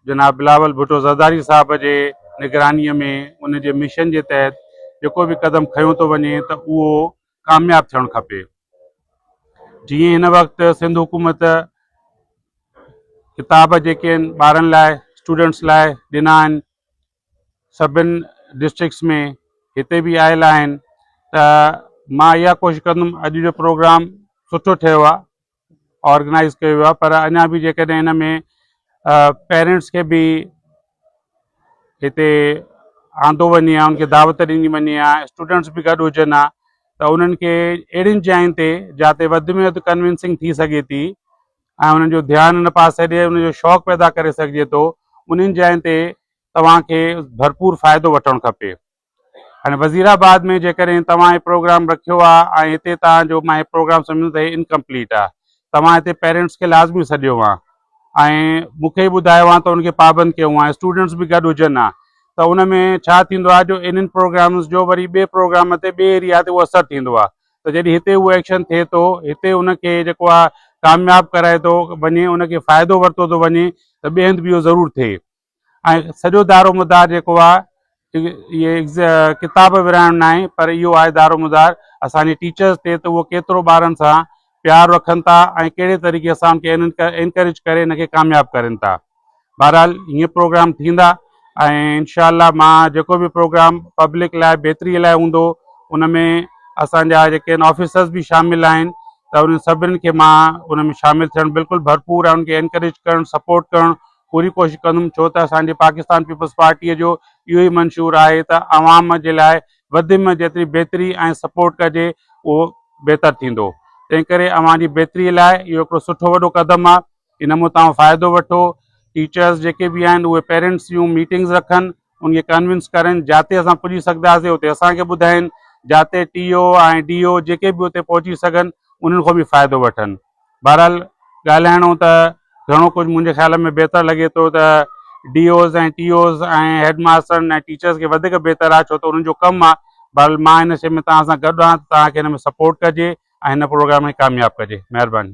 جناب بلاول ڀٽو زرداري صاحب جي نگراني ۾ ان جي مشن جي تحت جيڪو به قدم کنيو ٿو وڃي ته اهو ڪامياب ٿيڻ کپي. جيئن هن وقت سنڌ حڪومت ڪتاب جيڪي آهن ٻارن لاء اسٽوڊنٽس لاء ڏنا آهن سڀن ڊسٽرڪٽس ۾ هتي به آيل آهن ته مان اها ڪوشش ڪندم اڄ جو پروگرام سٺو ٺهيو آهي آرگنائيز ڪيو ويو آهي پر اڃا به جيڪڏهن ان ۾ پيرنٽس کي به هتي آندو وڃي ها ان کي دعوت ڏني وڃي ها اسٽوڊنٽس به گڏ هجن ها ته انهن کي اهڙين جاين تي جاتي وڌ ۾ وڌ ڪنوينسنگ ٿي سگهي ٿي ۽ انهن جو ڌيان ان پاسي ڏي ان جو شوق پيدا ڪري سگهجي ٿو انهن جاين تي توهان کي ڀرپور فائدو وٺڻ کپي هاڻي وزير آباد ۾ جيڪڏهن توهان هي پروگرام رکيو آ ۽ هتي توهان جو مان هي پروگرام سمجهندس ته هي انڪمپليٽ آ توهان هتي پيرنٽس کي لازمي سڏيو ها ۽ مون کي ٻڌايو ها ته ان کي پابند ڪيو ها اسٽوڊنٽس به گڏ هجن ها ته ان ۾ ڇا ٿيندو آ جو انهن پروگرامز جو وري ٻئي پروگرام تي ٻئي ايريا تي اهو اثر ٿيندو آ ته جڏهن هتي اهو ايڪشن ٿئي ٿو هتي ان کي جيڪو آ ڪامياب ڪرائي ٿو وڃي ان کي فائدو ورتو ٿو وڃي ته ٻئي هنڌ به اهو ضرور ٿئي ۽ سڄو دارومدار جيڪو آهي اهي ڪتاب ورهائڻ ناهي پر اهو آهي دارومدار اسان جي ٽيچرز تي ته اهو ڪيترو ٻارن سان پيار رکن ٿا ۽ ڪهڙي طريقي سان ان کي انڪريج ڪري ان کي ڪامياب ڪرين ٿا بهرحال هيئن پروگرام ٿيندا ۽ انشاء الله مان جيڪو به پروگرام پبلڪ لاء بهتري لاء هوندو ان ۾ اسان جا جيڪي آفيسرز به شامل آهن ته انهن سڀني کي مان ان ۾ شامل ٿيڻ بلڪل ڀرپور ۽ ان کي انڪريج ڪرڻ سپورٽ ڪرڻ پوري ڪوشش ڪندم ڇو ته اسان جي پاڪستان پيپلز پارٽيء جو اهو ئي منشور آهي ته عوام جي لاء وڌ ۾ جيتري بهتري ۽ سپورٽ ڪجي اهو بهتر ٿيندو تنهن ڪري اوهان جي بهتري لاء اهو هڪڙو سٺو وڏو قدم آهي ان مان توهان فائدو وٺو ٽيچرز جيڪي به آهن اهي پيرنٽس جون ميٽنگز رکن ان کي ڪنوينس ڪرين جاتي اسان پڄي سگهنداسين اتي اسان کي ٻڌائين جاتي ٽي او ۽ ڊي او جيڪي به اتي پهچي سگهن انهن کان به فائدو وٺن بهرحال ڳالهائڻو ته گهڻو ڪجهه منهنجي خيال ۾ بهتر لڳي ٿو ته ڊي اوز ۽ ٽي اوز ۽ هيڊ ماسترن ۽ ٽيچرز کي وڌيڪ بهتر آهي ڇو ته انهن جو ڪم آهي بهرحال مان هن شيء ۾ توهان سان گڏ آهيان ته توهان کي هن ۾ سپورٽ ڪجي ۽ هن پروگرام کي ڪامياب ڪجي مهرباني.